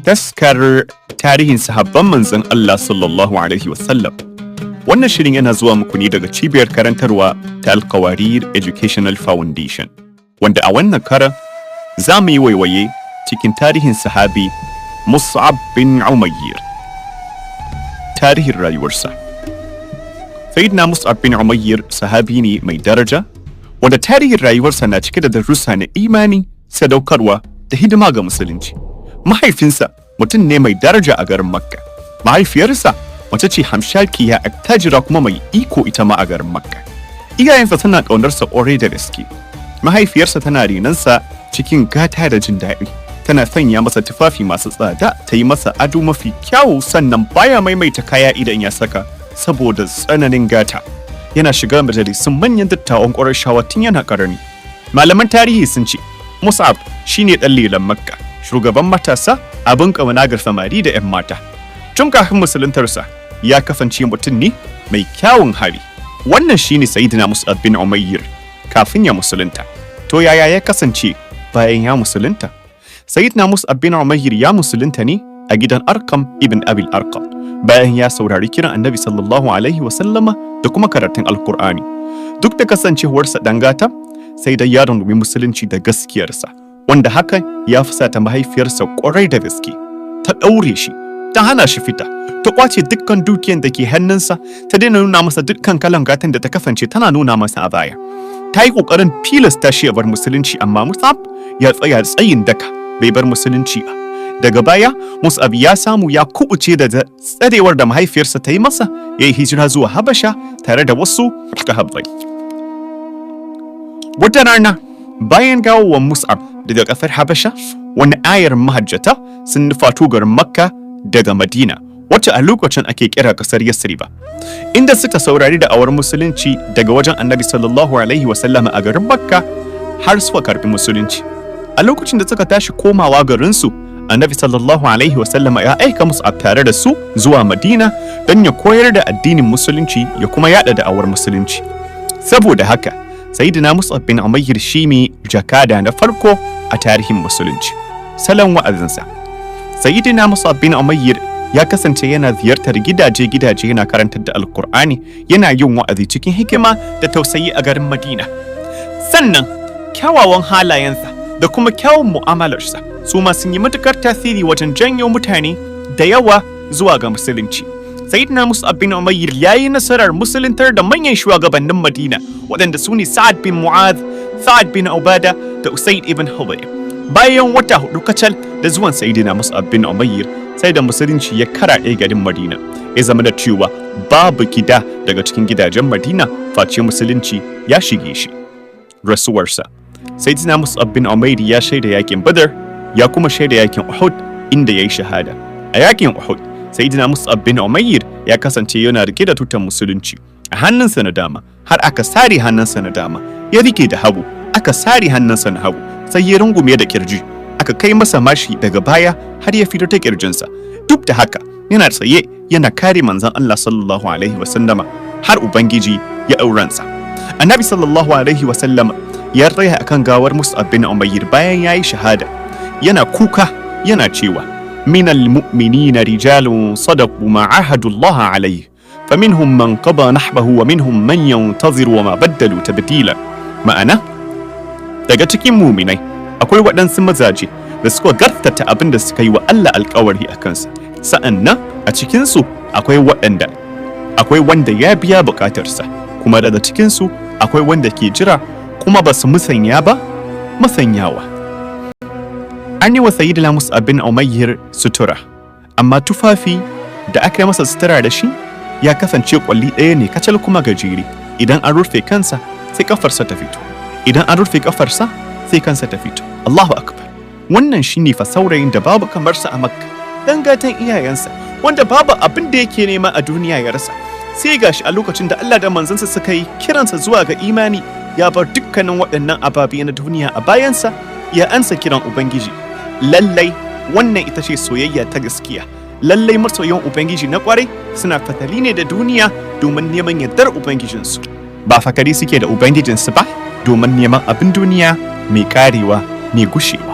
Taskar tarihin sahabban manzon Allah sallallahu Alaihi wasallam. Wannan shirin yana zuwa muku ne daga cibiyar karantarwa ta Alkawarir Educational Foundation, wanda a wannan karan za mu yi waiwaye cikin tarihin sahabi Mus'ab bin Umayr. Tarihin rayuwarsa. Sayyidina Mus'ab bin Umayr sahabi ne mai daraja, wanda tarihin rayuwarsa na cike da darussa na imani, sadaukarwa da hidima ga musulunci. Mahaifinsa mutum ne mai daraja a garin Makka. Mahaifiyarsa mace ce hamshakiya, attajira kuma mai iko ita ma a garin Makka. Iyayensa tana ƙaunarsa ƙwarai da gaske. Mahaifiyarsa tana renansa cikin gata da jin daɗi. Tana sanya masa tufafi masu tsada, ta yi masa ado mafi kyawu, sannan baya maimaita kaya idan ya saka saboda tsananin gata. Yana shiga majalisun manyan dattawan Qurayshawa tun yana ƙarami. Malaman tarihi sun ce Mus'ab shine ɗan lelan Makka, shugaban matasa, abin ƙauna ga samari da 'yan mata. Tun kafin musuluntarsa ya kasance mutum ne mai kyawun hali. Wannan shine Sayyidina Mus'ab bin Umayr kafin ya musulunta. To, yaya ya kasance bayan ya musulunta? Sayyidina Mus'ab bin Umayr ya musulunta ne a gidan Arkam ibn Abil Arkam bayan ya saurari kiran Annabi sallallahu alaihi wasallama da kuma karatun Alkur'ani. Duk da kasancewarsa ɗan gata, sai dai ya rungumi musulunci da gaskiyarsa, wanda hakan ya fusata mahaifiyarsa kwarai da gaske. Ta ɗaure shi, ta hana shi fita, ta kwace dukkan dukiyan da ke hannunsa, ta daina nuna masa dukkan kalan gatan da ta kasance tana nuna masa a baya. Ta yi ƙoƙarin tilasta shi ya bar musulunci, amma Mus'ab ya tsaya tsayin daka, bai bar musulunci ba. Daga baya Mus'ab ya samu ya kubuce da tsarewar da mahaifiyarsa ta yi masa, ya yi hijira zuwa Habasha tare da wasu sahabbai. Wata rana, bayan dawowar Mus'ab daga ƙasar Habasha, wani ayar mahajjata sun nufato garin Makka daga Madina, wacce a lokacin ake kira ƙasar Yasriba, inda suka saurari da'awar musulunci daga wajen Annabi sallallahu alaihi wasallama a garin Makka har suka karbi musulunci. A lokacin da suka tashi komawa garinsu, Annabi sallallahu alaihi wasallama ya aika Mus'ab tare da su zuwa Madina don ya koyar da addinin musulunci ya kuma yada da'awar musulunci. Saboda haka, Sayyidina Mus'ab bin Umayr shi ne jakada na farko a tarihin musulunci. Salon wa'azinsa. Sayyidina Mus'ab bin Umayr ya kasance yana ziyartar gidaje-gidaje, yana karantar da Alkur'ani, yana yin wa'azi cikin hikima da tausayi a garin Madina. Sannan kyawawan halayensa da kuma kyawun mu'amalarsa su ma sun yi matukar tasiri wajen janyo mutane da yawa zuwa ga musulunci. Sayyidina Mus'ab bin Umayr ya yi nasarar musuluntar da manyan shugabannin Madina, waɗanda su ne Sa'ad bin Mu'adh, Sa'ad bin Ubada da Usaid ibn Hudayr. Bayan wata 4 kacal da zuwan Sayyidina Mus'ab bin Umayr, sai da musulunci ya karaɗe garin Madina. Ya zama da cewa babu gida daga cikin gidajen Madina face musulunci ya shige shi. Rasuwarsa. Sayyidina Mus'ab bin Umayr ya shaida yakin Badar, ya kuma shaida yakin Uhud, inda ya yi shahada. A yakin Uhud, Sayyidina Mus'ab bin Umayr ya kasance yana rike da tutar musulunci a hannunsa na dama har aka sare hannunsa na dama. Ya rike da hagu, aka sare hannunsa na hagu, sai ya rungume da kirji. Aka kai masa mashi daga baya har ya fito ta kirjinsa. Duk da haka, yana tsaye yana kare manzon Allah sallallahu alaihi wasallama har Ubangiji ya ɗau ransa. Annabi sallallahu alaihi wasallama ya tsaya akan gawar Mus'ab bin Umayr bayan ya yi shahada, yana kuka yana cewa: "من المؤمنين رجال صدقوا ما عاهدوا الله عليه، فمنهم من قضى نحبه ومنهم من ينتظر وما بدلوا تبديلا." Ma'ana, daga cikin muminai akwai waɗansu mazaje da suka gaskata abin da suka yi wa Allah alkawari a kansa. Sa'annan a cikinsu akwai waɗanda akwai wanda ya biya bukatarsa, kuma daga cikinsu akwai wanda ke jira, kuma ba su musanya ba musanyawa. An yi wa Sayyidina Mus'ab bin Umayr sutura, amma tufafi da aka yi masa sutura da shi ya kasance kwalli ɗaya ne kacal kuma gajere. Idan an rufe kansa, sai kafarsa ta fito. Idan an rufe kafarsa, sai kansa ta fito. Allahu akbar! Wannan shine fa saurayin da babu kamarsa a Makka, dan gatan iyayensa, wanda babu abin da yake nema a duniya ya rasa. Sai gashi a lokacin da Allah da manzansa suka yi kiransa zuwa ga imani, ya bar dukkanin waɗannan ababe na duniya a bayansa, ya ansa kiran Ubangiji. Lallai wannan ita ce soyayya ta gaskiya. Lallai masoyan Ubangiji na kwarai suna fatali ne da duniya domin neman yardar Ubangijinsu. Ba fatali suke da Ubangijinsu ba domin neman abin duniya mai karewa, mai gushewa.